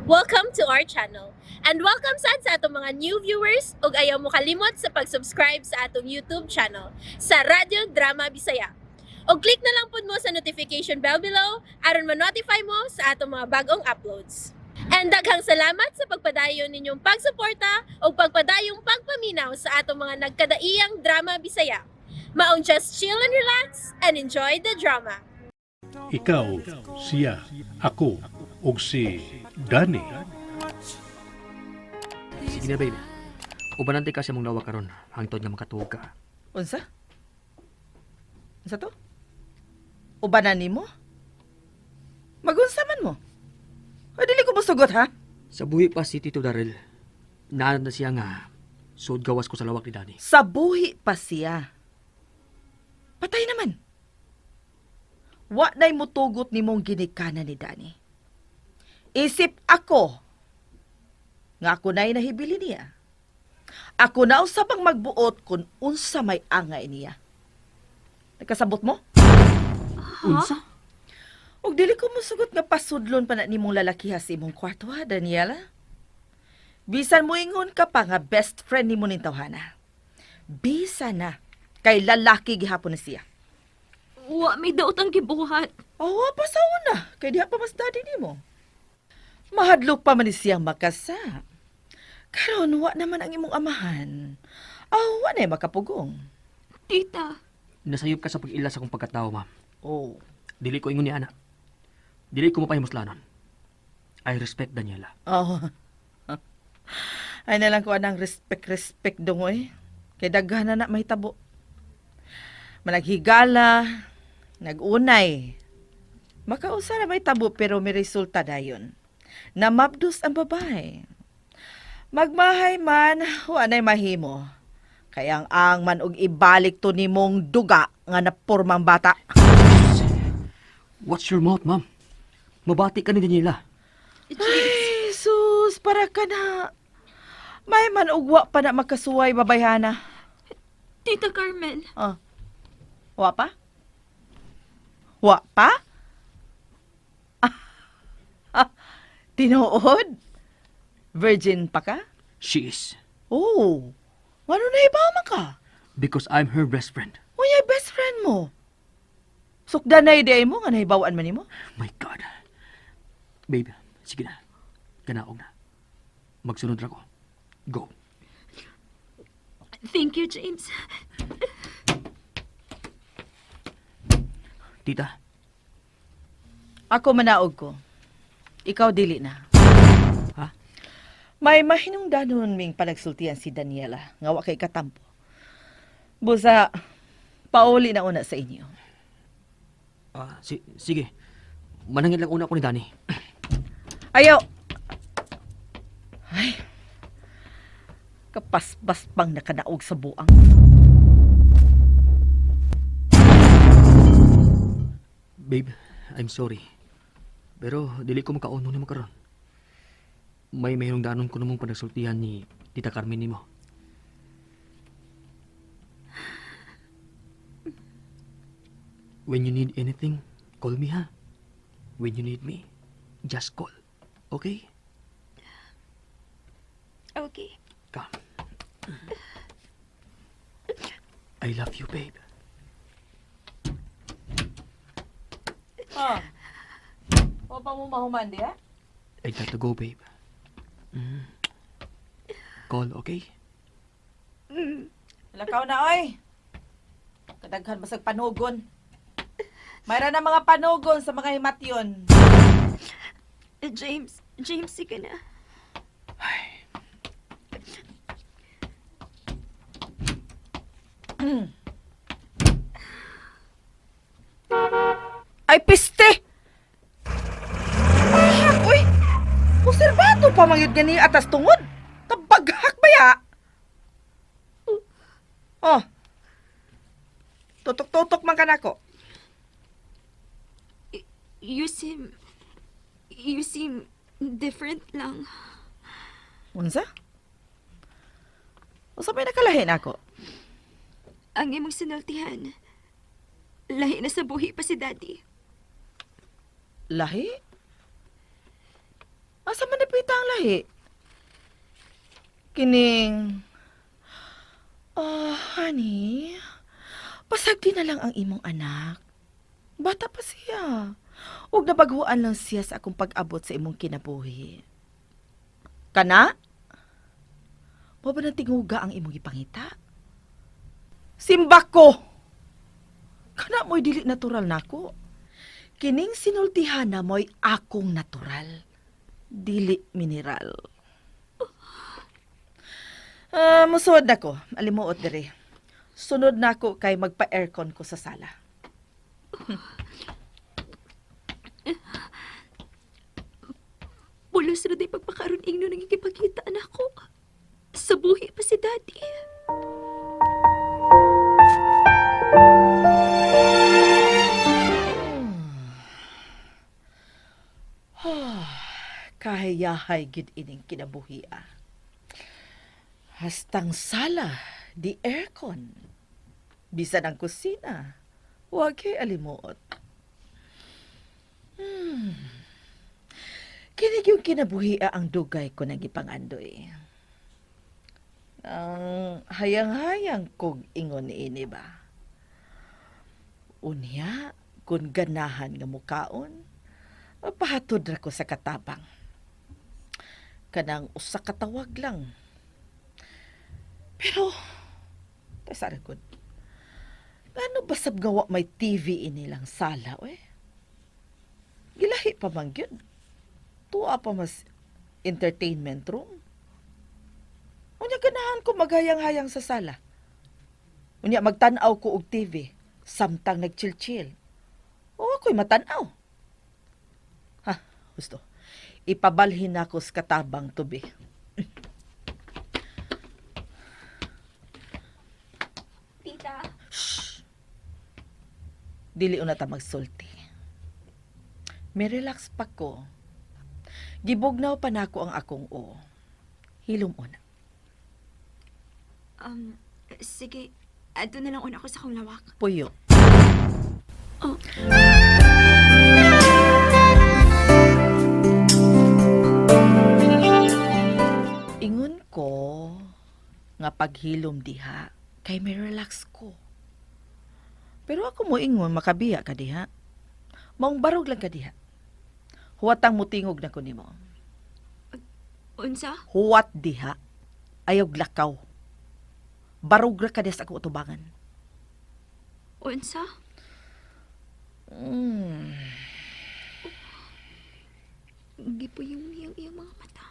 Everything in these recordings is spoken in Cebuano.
Welcome to our channel. And welcome sad sa atong mga new viewers ug ayaw mo kalimot sa pag-subscribe sa atong YouTube channel sa Radyo Drama Bisaya. Og click na lang pud mo sa notification bell below aron ma-notify mo sa atong mga bagong uploads. And daghang salamat sa pagpadayon ninyong pagsuporta ug pagpadayong pagpaminaw sa atong mga nagkadaiyang drama Bisaya. Maong just chill and relax and enjoy the drama. Ikaw, siya, ako, ug si Danny. Sige na, babe. Ubanan ka sa mong lawa karon hangtod nga makatuog ka. Unsa? Unsa to? Ubanan nimo? Magunsa man mo? Ay, dili ko musugot, ha? Sa buhi pa si Tito Darrell, naan na siya nga suod gawas ko sa lawak ni Danny. Sa buhi pa siya. Patay naman. Wa na'y mutugot nimong ginikanan ni Danny. Isip ako nga ako na'y nahibili niya. Ako na usab ang magbuot kung unsa may angay niya. Nagkasabot mo? Unsa? Og dili ko musugot nga pasudlon pa na nimong lalakiha sa imong kwarto ha, Daniela. Bisan mo ingon ka pa nga best friend nimo ning tawhana. Bisa na kay lalaki gihapon na siya. Wa may daot ang gibuhat. Awa pa sa una, kay diha pa mas daddy nimo. Mahadlok pa man ni siyang makasa. Karon wa naman ang imong amahan. Aw, wa na makapugong. Tita, Nasayop ka sa pag-ila sa akong pagkatao, ma'am. Oh. Dili ko ingon ni ana. Dili ko mapahimuslanon. I respect Daniela. Oh. Ay na lang ko anang respect respect dungoy. Kay daghan na na mahitabo. Managhigala, nagunay. Makausa na mahitabo pero may resulta dayon. Namabdos ang babae. Magmahay man, wa na'y mahimo. Kaya ang ang man og ibalik to nimong duga nga napurmang bata. What's your mouth, ma'am? Mabati ka ni Daniela. Ay, sus, para ka na. May man og wa pa na makasuway babayhana. Tita Carmen, Oh. Wa pa? Wa pa? Ah, tinuod? Virgin pa ka? She is. Oh, ano na iba man ka? Because I'm her best friend. Uy, ay best friend mo. Sukda na ideya mo nga nahibawaan man nimo. My God. Babe, sige na. Ganaog na. Magsunod ra ko. Go. Thank you, James. Tita, Ako manaog ko. Ikaw dili na. Ha? May mahinungdanon ming panagsultian si Daniela nga wa kay katampo. Busa, pauli na una sa inyo. Ah, sige. Manangit lang una ko ni Danny. Ayaw! Ay, kapaspas pang nakadaog sa buang. Babe, I'm sorry. Pero dili ko makaon nimo karon. May mayroong danon ko namang panagsultihan ni Tita Carmen nimo. When you need anything, call me ha. When you need me, just call. Okay? Okay. Come. I love you, babe. Ha? O pa mo mahuman di ha? I got to go, babe. Call, okay? Lakaw na oy. Kadaghan basag panugon. Mayra na mga panugon sa mga himatyon. James, James, sige na. Ay, piste! Ahak, uy! Konserbato pa mangyud gani atas tungod. Tabaghak ba ya? Oh. Tutok-tutok man kanako. You seem different lang. Unsa? Unsa may nakalahin ako? Ang imong sinultihan. Lahi na sa buhi pa si Daddy. Lahi? Asa man napit Pangita ang lahi. Kining... Oh, honey. Pasagdi na lang ang imong anak. Bata pa siya. Ug nabaguan lang siya sa akong pag-abot sa imong kinabuhi. Kana? Mo ba nang tinguga ang imong ipangita? Simba ko! Kana mo'y dili natural nako. Kining sinultihan na mo'y akong natural. Dili mineral. Ah, musuod na ko. Alimuot diri. Sunod na ako kay magpa-aircon ko sa sala. Pulos ra day pagpakaroon ingno nang ikipagkita nako. Sa buhi pa si Daddy. Kahayahay gid ining kinabuhi ah. Hastang sala, di aircon. Bisan ang kusina, wag kay alimuot. Kini yung kinabuhi ah, ang dugay ko nang gipangandoy. Ang hayang-hayang kog ingon ini ba. Unya, kung ganahan nga mukaon, pahatod ra ko sa katabang. Kanang usa ka tawag lang. Pero, tay sa gud. Ngano basab gawa may TV inilang sala, we? Gilahi pa man gyud. Tuwa pa mas entertainment room. Unya ganahan ko maghayang-hayang sa sala. Unya magtan-aw ko og TV samtang nagchill-chill. O ako'y matan-aw. Ha, gusto. Ipabalhin ako sa katabang tubi. Tita. Dili una ta magsulti. May relax pa ko. Gibugnaw pa nako ang akong o. Hilom una. Sige. Adto na lang una ako sa akong lawak. Puyo. Oh. Ingon ko nga paghilom diha kay may relax ko. Pero ako mo ingon makabiya ka diha. Maong barog lang ka diha. Huwatang mutingog na ko nimo. Unsa? Huwat diha. Ayaw lakaw. Barog ra ka diha sa akong utubangan. Unsa? Gipuyong niyang iyang mga mata.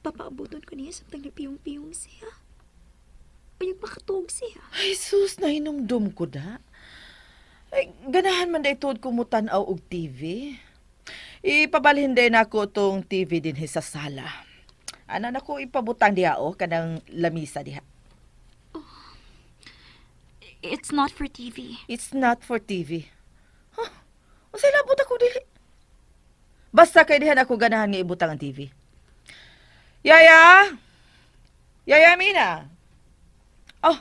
Papaabuton ko niya samtang nagpiyong-piyong siya. Uyag makatuog siya. Ay, sus, nahinumdum ko da. Ay, ganahan man da ituod ko mo tan-aw og TV. Ipabalhin din ako tong TV din sa sala. Ana na ko ipabutang diha o kanang lamisa diha. It's not for TV. It's not for TV. Huh? Unsay labot ako dili? Basta kay diha na ako ganahan nga ibutang ang TV. Yaya! Yaya Mina! Oh,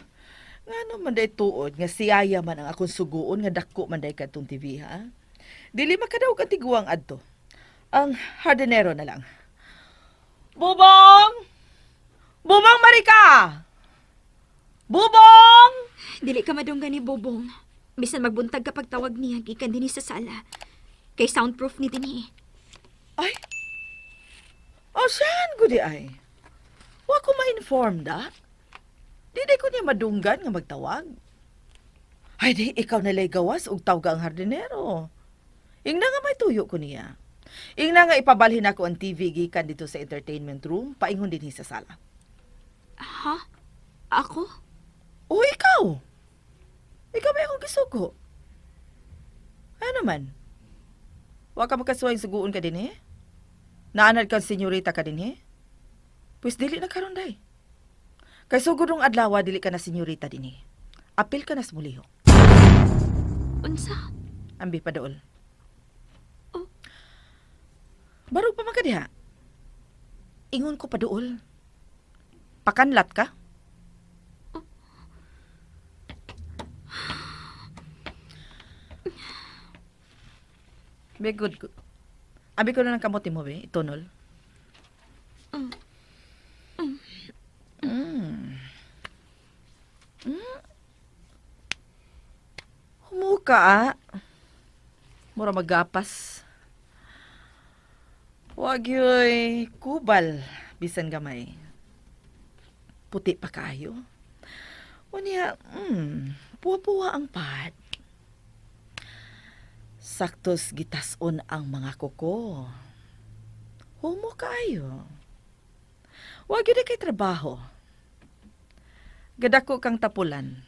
ngano man day tuod nga si Yaya man ang akong suguon nga dako man day kadtong TV ha? Dili makadaog ang tiguang adto. Ang hardinero na lang. Bubong! Bubong Marika! Bubong! Dili ka madunggan ni Bobong. Bisan magbuntag kapag tawag niya, gikan dinhi sa sala. Kay soundproof ni dinhi. Ay! O, saan ko di ay? Wa ko ma-inform da. Di di ko niya madunggan nga magtawag. Ay di, ikaw na gawas og tawag ang hardinero. Ingna nga may tuyo ko niya. Ingna nga ipabalhin ako ang TV gikan dito sa entertainment room, paingon dinhi sa sala. Ha? Ako? O ikaw! Ikaw may akong gisugo. Ano man? Wa ka makasuway suguon ka din eh? Naanad kang senyorita ka din eh? Pwes dili na karon day. Kay sugod ng adlaw dili ka na senyorita din eh. Apil ka na sa mulihok. Unsa? Ambi pa dool. Oh. Barog pa man ka diha. Ingon ko pa dool. Pakanlat ka? Be good. Abi ko na ng kamote mo, be. Itunol. Mm. Mm. Humuka, ah. Mura magapas. Wag yo'y kubal, bisan gamay. Puti pa kayo. Unya, puwa-puwa ang pat. Saktos gitason ang mga kuko. Humo kayo. Wag yun kay trabaho. Gadako kang tapulan.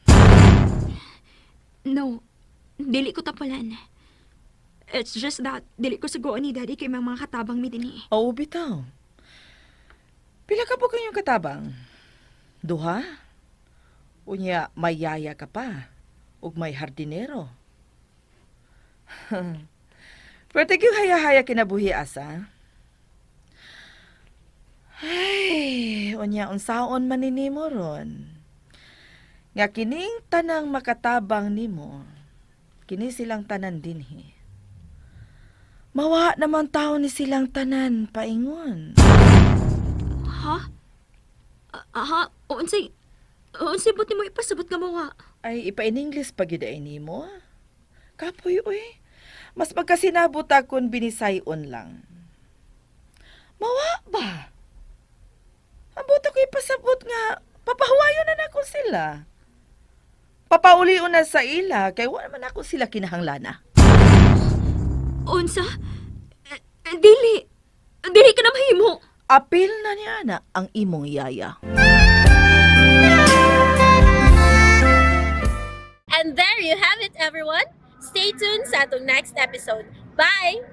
No, dili ko tapulan. It's just that, dili ko sugoon ni Daddy kay mga katabang mi dinhi. Oo, bitaw. Pila ka po kayong katabang? Duha? Unya, may yaya ka pa. Ug may hardinero. Pwede yung haya-haya kinabuhi asa. Ay, unya unsaon man ni nimo ron. Nga kining tanang makatabang nimo, kini silang tanan dinhi. Mawa naman tao ni silang tanan paingon. Ha? Ah, ha? Unsay unsay buti mo ipasabot nga mawa? Ay, ipa-in English pa gyud ay nimo. Kapoy uy. Mas magkasinabot akon binisayon lang. Mawa ba? Ambot ako ipasabot nga papahuwayon na nako sila. Papaulion na sa ila kay wala man ako sila kinahanglana. Unsa? Eh, eh, dili. Dili ka na mahimo. Apil na niya na ang imong yaya. And there you have it, everyone. Stay tuned sa atong next episode. Bye!